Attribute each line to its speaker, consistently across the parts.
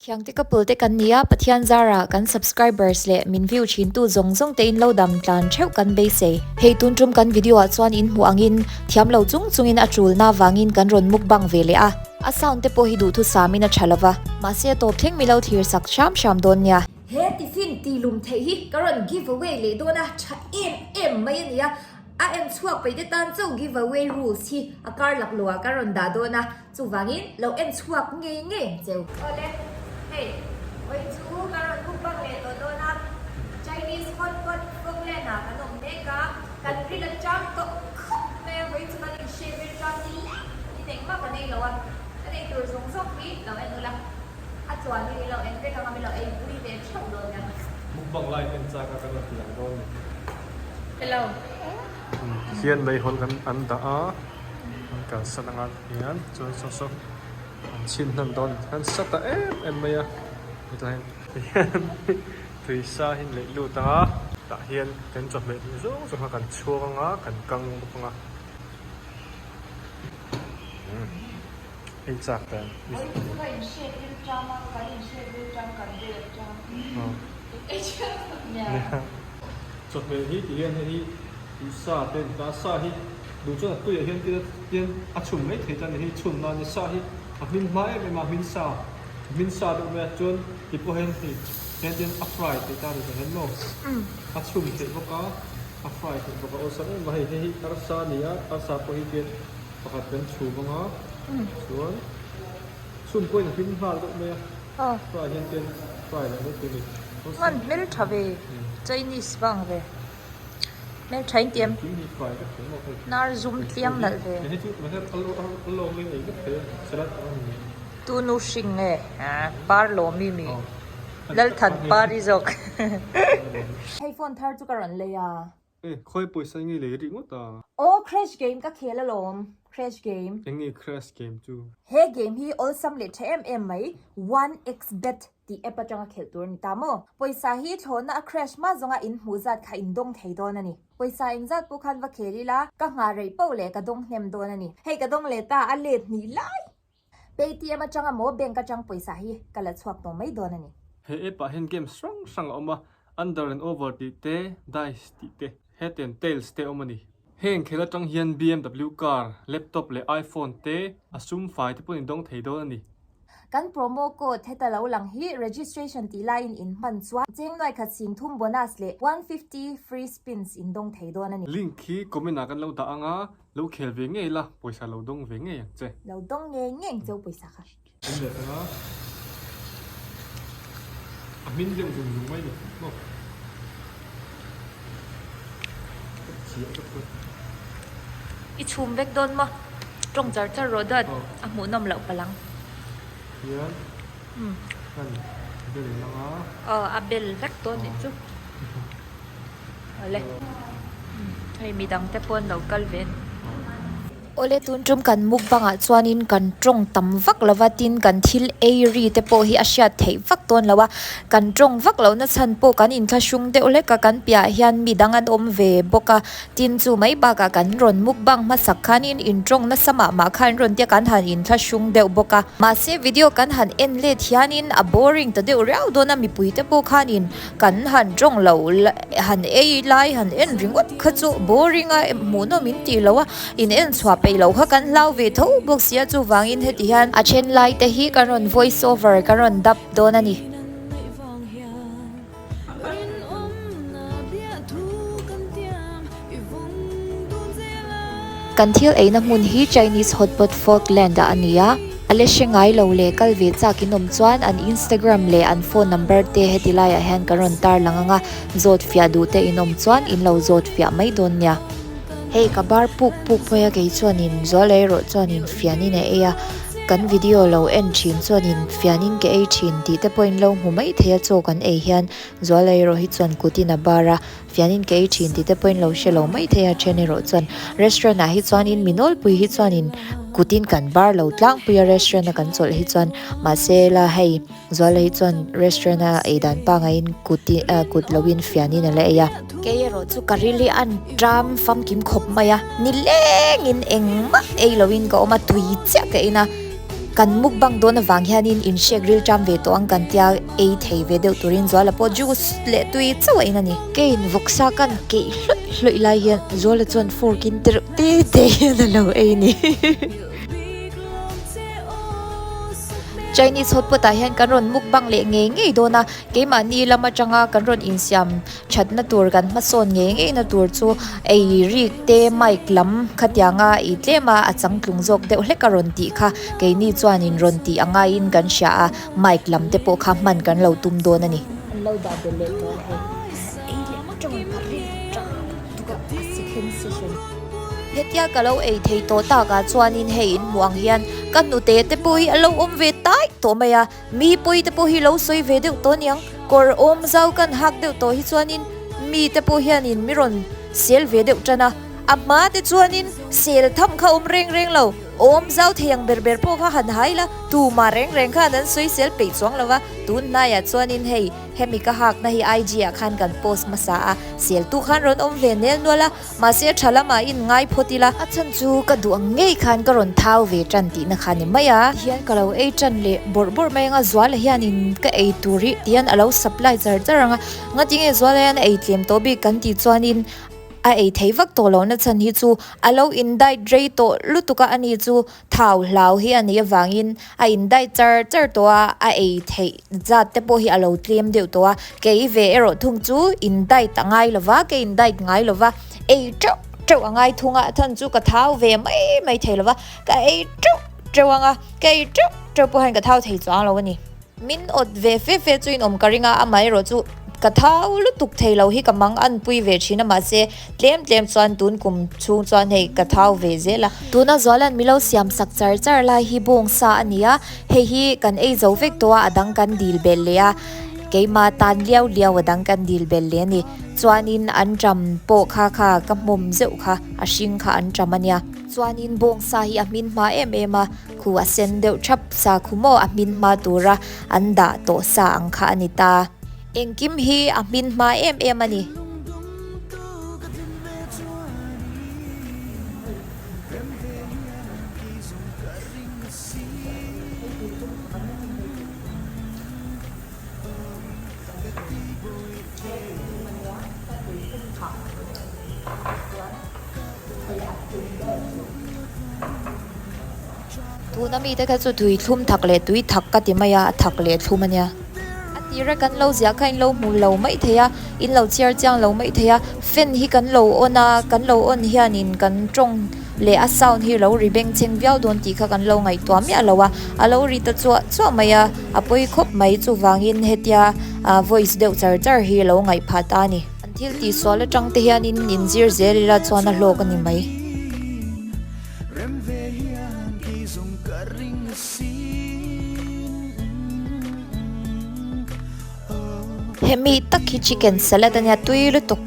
Speaker 1: Khiangte couple te kan ni a, Pathian zara kan subscribers leh min view thin tu zawng zawng te in lo dam tlan theuh kan beisei. Hei tun tum kan video ah chuan in hmuh angin thiam lo chung chungin a tulna vangin kan rawn mukbang ve leh a. A sound te pawh hi duhthusam in a tha lova, mahse a tawp thleng mi lo thlir sak hram hram dawn nia. He tiffin ti lum theih hi ka rawn give away leh dawn a, tha em em mai a nia. A en chhuak peih te tan chauh give away rules hi a kar lak lo ah ka rawn dah dawn a. Chuvangin lo en chhuak ngei ngei ang cheu. Awle, hei vawi chu ka rawn mukbang leh tawh dawn a, Chinese hot pot Falkland ah kan awm mek a, kan ril a cham tawh khawp mai a, vawi chu kan in hre vel tan ni lek in engmah kan ei lo a, kan ei tur zawng zawng hi lo en ula, a chuan hi min lo en vek ang a, min lo ei pui ve theuh dawn nia.
Speaker 2: Mukbang lai en chak a kan rawn ti ang dawn ni.
Speaker 1: Hello.
Speaker 2: Hian meihawl kan an dah a. An kalsan anga hian chuan saw saw an chhin hnan dawn an sa ta em em mai a hetah hian hian tui sa hi an leih lut anga tah hian kan chawhmeh duh zawng zawng kha kan chhuak anga kan kang bawk anga hei chak dan chawhmeh hi ti hian hei hi tui sa te an ta sa hi. Duh chuan a tuiah hian tia tian a chhum mai thei chuan hei chhun nan ni sa hi a hmin hma em em a hmin sa a hmin sa deuh mai a chuan ti pawh hian hei hian tian a fry theih ta ni tah hian maw a chhum theih bawk a a fry theih bawk a awlsam em a hei hei hi arsa a ni a arsa pawh hi tian pakhat kan chhum ang a chuan chhum pawhin a hmin nghal deuh mai a fry hian tian fry leh mai tur a ni
Speaker 1: Hman hmel tha ve Chinese vang ve. Hmeltha in ti em? Hnar zum tliang nalh ve. Tu nu hring nge par lawm i mi Lalthan par i zawk. Hei phone thar chu ka rawn lei a.
Speaker 2: E khawi pawisa nge lei rih ngawt a?
Speaker 1: Aw crash game ka khel alawm crash game.
Speaker 2: Eng nge crash game chu?
Speaker 1: He game hi awlsam leh tha em em mai one x bet Tih app atanga khelh tur a ni ta maw? Pawisa hi thlawhna a crash hma zawnga in hmuh zat kha in dawng thei dawn a ni. Pawisa engzat pawh khan va khel ila, ka nghah reih poh leh ka dawng hnem dawn a ni. Hei ka dawng leh ta, a let hnih lai! Paytm atanga maw bank atang pawisa hi ka la chhuak tawh mai dawn a ni.
Speaker 2: He app ah hian games hrang hrang a awm a, under and over tih te, dice tih te, head and tails te a awm a ni. Heng khel atang hian BMW car, laptop leh iPhone te a sum fai te pawh in dawng thei dawn a ni.
Speaker 1: Kan promo code heta lo lang hi registration tih laiin in hman chuan cheng nuai khat sing thum bonus leh 150 free spins in dawng thei dawn a ni.
Speaker 2: Link hi comment ah kan lo dah ang a, lo khel ve ngei la, pawisa lo dawng ve ngei ang che.
Speaker 1: Lo dawng ngei ngei ang cheu pawisa kha.
Speaker 2: An let ang a, a hmin deuh zung zung mai ni maw. Ka chiah vek dawn.
Speaker 1: I chhum vek dawn maw? Tawng char char rawh dawt a hmuhnawm loh palang.
Speaker 2: Hian kan bel lang a.
Speaker 1: Aw a bel vek dawn nih chu. Awle. Hei midang te pawh an lo kal ve a ni. Awle tun tum kan mukbang ah chuanin kan tawng tam vak lo va tin kan thil ei ri te pawh hi a hriat theih vak dawn lo a kan tawng vak loh na chhan pawh kan inthlahrung deuh hlek a kan piah hian midang an awm ve bawk a tin chu mai bakah kan rawn mukbang hmasak khanin intawng nasa mah mah kha an rawn tia kan han inthlahrung deuh bawk a mahse video kan han en let hianin a boring ta deuh riau dawn a mipui te pawh khanin Kan han tawng lo han ei lai han en ringawt kha chu boring a hmuhnawm in tih loh a in en chhuah peih loh kha kan hlau ve tho bawk sia chuvangin heti hian a then lai te hi kan rawn voice over kan rawn dap dawn a ni. Kan thil eina hmun hi Chinese Hotpot Falkland ah a ni a, a la hre ngai lo leh kal ve chak in awm chuan an Instagram leh an phone number te heti laiah hian kan rawn tar lang ang a, zawt fiah duh te in awm chuan in lo zawt fiah mai dawn nia. Hei ka bar puk puk phei a kei chuanin zual erawh chuanin fianin a ei a, kan video lo en thin chuanin fianin ka ei thin tih te pawhin lo hmu mai thei a chaw kan ei hian zual erawh hi chuan kutin a bar a. Fianin ka ei thin tih te pawhin lo hre lo mai thei a, then erawh chuan restaurant ah hi chuanin mi nawlpui hi chuanin kutin kan bar lo tlangpui a restaurant a kan chawlh hi chuan mahse la hei Zuala hi chuan restaurant a ei dan pangaiin kutin ah kut loin fianin a la ei a. Kei erawh chu ka rili a an ṭam famkim khawp mai a, nilengin engmah ei loin ka awm a, tui chiah ka in a. Kan mukbang dawn avang hianin inhrek rilṭam ve tawh ang kan tia ei thei ve deuh turin Zuala pawh juice leh tui chauh a in a ni. Keiin vawksa kan keih hlawih hlawih lai hian Zuala chuan fork in tereuh te te hian a lo ei ni. Chinese hotpot ah hian kan rawn mukbang leh ngei ngei dawn a, keimahni lam atanga kan rawn insiam thatna tur kan hmasawn ngei ngei na tur chu ei rik te mic lam khatianga ih tlem a a changtlung zawk deuh hlek a rawn tih kha keini chuanin rawn tih a ngaiin kan hria a mic lam te pawh kha hman kan lo tum dawn a ni. An lo dah belh leh tawh a hei ei leh tawng ka rin tang tuk a a second session. Hetia ka lo ei thei tawh takah chuanin hei in hmuh ang hian ka hnute te pawh hi a lo awm ve taih tawh mai a. Mi pawi te pawh hi lo sawi ve deuh tawh aniang, kawr awm zau kan hak deuh tawh hi chuanin mi te pawh hianin mi rawn sel ve deuh tan a, a hma te chuanin sel tham kha awm reng reng lo, awm zau thei ang ber ber pawh kha han hai la, tumah reng reng khan an sawi sel peih chuang lo va, tun hnaiah chuanin hei hemi ka hakna hi IG ah khan kan post hmasa a, sel tu khan rawn awm ve nel nual a. Mahse tha lamah in ngai phawt ila. A chhan chu ka duh ang ngei khan ka rawn thau ve tan tihna kha ni mai a. Tihian ka lo ei tan leh bawrh bawrh mai anga Zuala hianin ka ei tur hi tihian a lo supply char char ang a. Ngatinge Zuala hian a ei tlem tawh bik kan tih chuanin a ei thei vak tawh lohna chhan hi chu a lo in diet rei tawh lutuk a ani chu Thau hlau hi a nih avangin a in daih char char tawh a, a ei theih zat te pawh hi a lo tlem deuh tawh a, kei ve erawh thung chu in diet a ngai lova, ka in diet ngai lova, ei teuh teuh a ngai thung a, a chhan chu ka thau ve mai mai thei lova, ka ei teuh teuh ang a, ka ei teuh teuh pawh hian ka thau thei chuang lo a ni. Min awt ve fe fe chu in awm ka ring a, amaherawh chu ka thau lutuk thei lo hi ka mang an pui ve thin a mahse tlem tlem chuan tun kum chhung chuan hei ka thau ve zel a. Tuna Zuala'n milo siam sak char char lai hi bawng sa a ni a, hei hi kan ei zo vek tawh a, a dang kan dil belh leh a, keima tan liau liau a dang kan dil belh leh a ni. Chuanin an ṭam pawh kha kha ka hmawm zeuh kha a hring kha an ṭam a nia. Chuanin bawng sa hi a hmin hma em em a. Khu a sen deuh thap sa khu maw a hmin hma tura an dah tawh sa ang kha a ni ta. Engkim hi a hmin hma em em a ni. Tuna mite kha chu tui thlum thak leh tui thak ka ti mai a, a thak leh thlum a nia. A tira kan lo ziah kha in lo hmu lo mai thei a, in lo chhiar chiang lo mai thei a, fan hi kan lo on a, kan lo on hianin kan tawng leh a sound hi lo ri beng cheng viau dawn tih kha kan lo ngaihtuah miah lo a, a lo ri ta chuah chuah mai a, a pawi khawp mai chuvangin hetia voice deuh char char hi lo ngaih phah ta a ni. An thil tihsual atang te hianin inzir zel ila chuan a hlawk a ni mai. Hemi tak hi chicken salad a nia tui lutuk.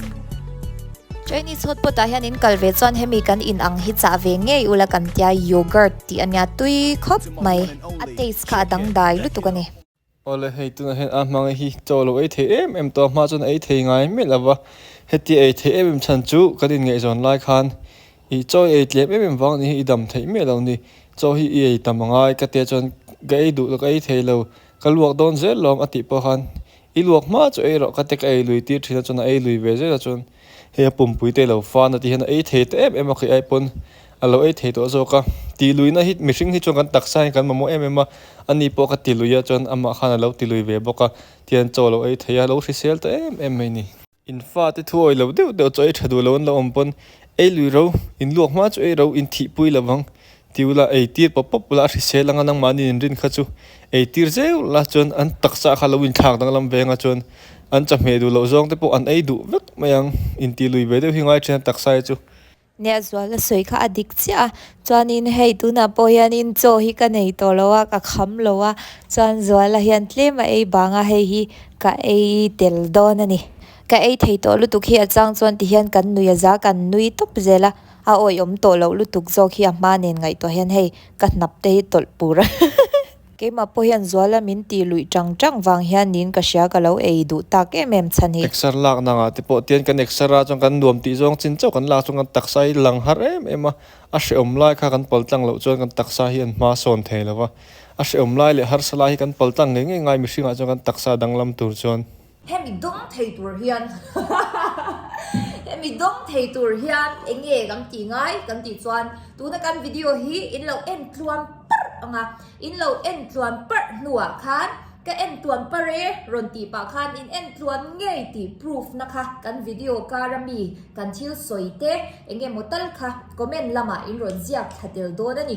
Speaker 1: Chinese hotpot ah hian in kal ve chuan hemi kan in ang hi chah ve ngei ula kan tia yogurt tih a nia tui khawp mai. A taste kha a dangdai lutuk a ni.
Speaker 2: Awle hei tunah hian a hmang hi chaw lo ei thei em em tawh a hma chuan a ei thei ngai miah lo va, heti ei thei em em chhan chu kan inngaihzawn lai khan ih chaw i ei tlem em em vang ni hi i dam theih miah lo ni, chaw hi i ei tam a ngai ka tia chuan ka ei duh lo ka ei thei lo ka luak dawn zel lawm a tih pawh khan i luak hma chu ei rawh ka tia ka ei lui tir thin a chuan a ei lui ve zel a chuan hei a pumpui te lo fan a ti hian a ei thei ta em em a khaih ai pawn A lo ei thei tawh zawk a, tihluihna hi mihring hi chuan kan taksa hian kan mamawh em em a, ani pawh ka tihlui a chuan amah khan a lo tilui ve bawk a, tihian chaw a lo ei thei a, a lo hrisel ta em em mai ni. In fate thu awih lo deuh deuh chaw ei tha duh lo an lo awm pawn ei lui ro, in luak hma chu ei ro, in thihpui lo vang ti ula ei tir pawp pawp ula a hrisel anga nangmahni in rin kha chu ei tir zeuh la chuan an taksa kha lo inthlak danglam veng a chuan an chawhmeh duh loh zawng te pawh an ei duh vek mai ang, intihlui ve deuh hi ngai thin a taksa hi chu.
Speaker 1: Nia zual a sawi kha a dik chiah a, chuanin hei tunah pawh hianin chaw hi ka nei tawh lo a, ka kham lo a, chuan Zuala hian tlem a ei bang a, hei hi ka ei tel dawn a ni. Ka ei thei tawh lutuk hi a chang chuan tihian kan nui a za kan nui tawp zel a, a awihawm tawh loh lutuk zawk hi a hma nen ngaihtuah hian hei ka hnap te hi tawlh pur a. Keimah pawh hian Zuala min tih luih tang tang vang hian niin ka hria ka lo ei duh tak em em chhan hi.
Speaker 2: Exer lak nangah te pawh tian kan exer a chuan kan nuam tih zawng chin chauh kan lak chuan kan taksa hi lang har em em a, a hrehawm lai kha kan pal tlang loh chuan kan taksa hi an hma sawn thei lo va, a hrehawm lai leh harsa lai hi kan pal tlang ngei ngei ngai mihringah chuan kan taksa danglam tur chuan.
Speaker 1: Hemi dawng thei tur hian Hemi dawng thei tur hian eng nge kan tih ngai kan tih chuan tuna kan video hi in lo en tluan parh ang a, in lo en tluan parh hnuah khan ka en tluan parh e rawn tih pah khan in en tluan ngei tih proof na kha kan video kar a mi kan thil sawi te eng nge maw tal kha comment lamah in rawn ziak thla tel dawn a ni.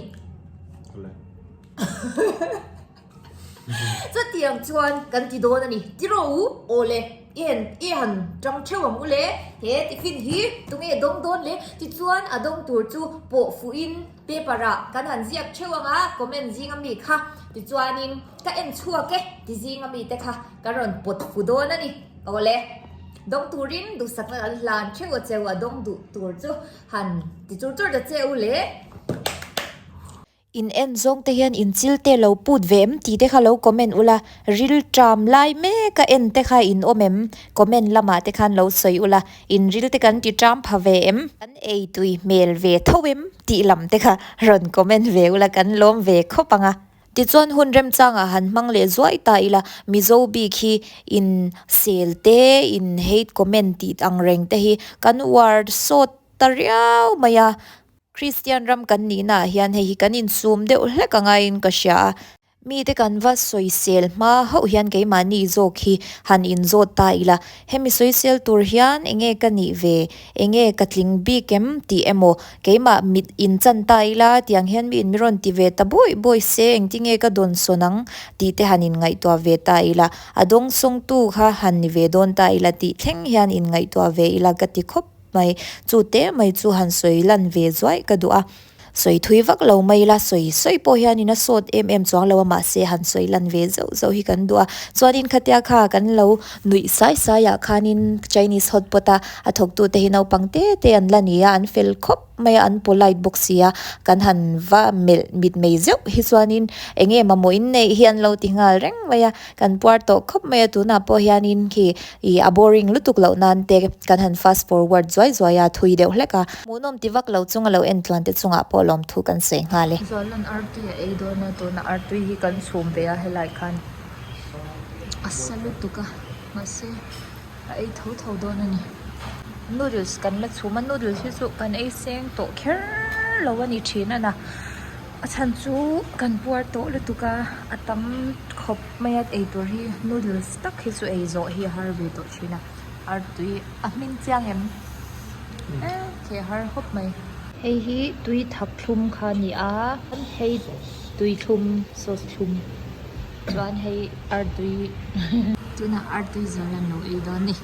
Speaker 1: Chutiang chuan kan ti dawn a ni. Ti rawh u, aw le, i han i han tang theuh ang u le, he tiffin hi tunge dawng dawn le? Tichuan a dawng tur chu pawh fuhin paper ah kan han ziak theuh ang a, comment zing ami kha tichuanin ka en chhuak e ti zing ami te kha kan rawn pawt fu dawn a ni. Aw le, dawng turin duhsakna kan hlan theuh a cheu a dawng duh tur chu han ti chur chur ta che u le. In en zawng te hian in chil te lo put ve em tih te kha lo comment ula, ril tram lai mek a en te kha in awm em? Comment lamah te khan lo sawi ula, in ril te kan ti tram pha ve em? Kan ei tui hmel ve tho em tih lam te kha rawn comment ve ula kan lawm ve khawp ang a. Tichuan hun remchangah han hmang leh zuai ta ila, Mizo bik hi in sel te, in hate comment tih ang reng te hi kan uar sawt ta riau mai a. Kristian ram kan nihnaah hian hei hi kan insum deuh hlek a ngaiin ka hria a, mite kan va sawisel hma hauh hian keimahni zawk hi han inzawt ta ila, hemi sawisel tur hian enge ka nih ve, enge ka tling bik em tih emaw keimah mit inchan ta ila tiang hian mi in mi rawn ti ve ta bawi bawi se engtinge ka dawn sawn ang tih te han inngaihtuah ve ta ila, a dawngsawngtu kha han ni ve dawn ta ila tih thleng hian inngaihtuah ve ila ka ti khawp. mai. Chu te mai chu han sawi lan ve zuaih ka duh a, sawi thui vak lo mai ila, sawi sawi pawh hianin a sawt em em chuang lo a, mahse han sawi lan ve zauh zauh hi kan duh a. Chuanin khatia kha kan lo nuih sai sai ah khanin Chinese hot pot a a thawktu te hi naupang te te an la ni a, an fel khawp mai a, an polite bawk si a, kan han va melh mit mei zeuh hi chuanin eng nge mamawh in neih hi an lo ti nghal reng mai a. Kan puar tawh khawp mai a, tunah pawh hianin khi ih a boring lutuk loh nan te kan han fast forward zuai zuai a, thui deuh hlek a. Hmuhnawm ti vak lo chunga lo en tluan te chungah pawh lawmthu kan sawi nghal e.
Speaker 3: Zuala'n artui a ei dawn a, tuna artui hi kan chhum ve a helai khan a sa lutuk a, mahse a ei tho tho dawn a ni. Noodles kan la chhum a, noodles hi chu kan ei seng tawh kher lo a ni thin a na. A chhan chu kan puar tawh lutuk a, a tam khawp mai a eitur hi noodles tak hi chu ei zawh hi a har ve tawh thin a, artui a hming chiang em eh a har khawp mai. Hei hi tui thak thlum kha a ni a, hei tui thlum sauce thlum chuan hei artui tunah artui zawrh an lo ei dawn a ni.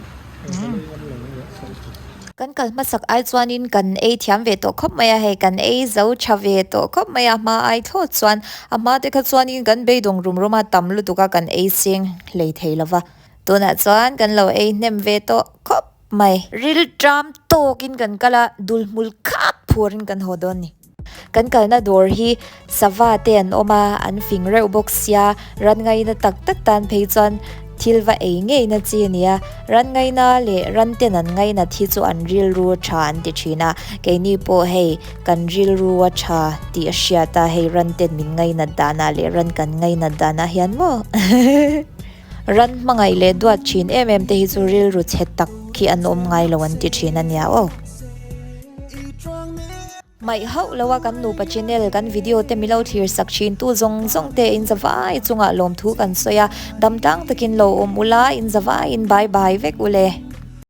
Speaker 1: Kan kal hmasak ai chuanin kan ei thiam ve tawh khawp mai a, hei kan ei zo tha ve tawh khawp mai a, hma ai thlawt chuan a hma te kha chuanin kan beidawng rum rum a, tam lutuk a kan ei seng hlei thei lo va, tunah chuan kan lo ei hnem ve tawh khawp mai. Rilṭam tawkin kan kal a, dulhmul khak phurin kan haw dawn ni. Kan kalna dawr hi sava te an awm a, an fing reuh bawk sia, ran ngaina tak tak tan phei chuan thil va ei ngei na chi a ni a, ran ngaina leh ran ten an ngainat hi chu an rilru a tha an ti thin a, keini pawh hei kan rilru a tha tih a hriat a, hei ran ten min ngainat danah leh ran kan ngainat danah hian maw ran hmangaih leh duat thin em em te hi chu rilru chhe tak hi an awm ngai lo an ti thin a nia aw. Hmaih hauh lo a kan nupa channel kan video te milo thlir sak thin tu zawng zawng te in zavai chungah lawmthu kan sawi a, dam tlang takin lo awm ula in zavaiin bye bye vek ule.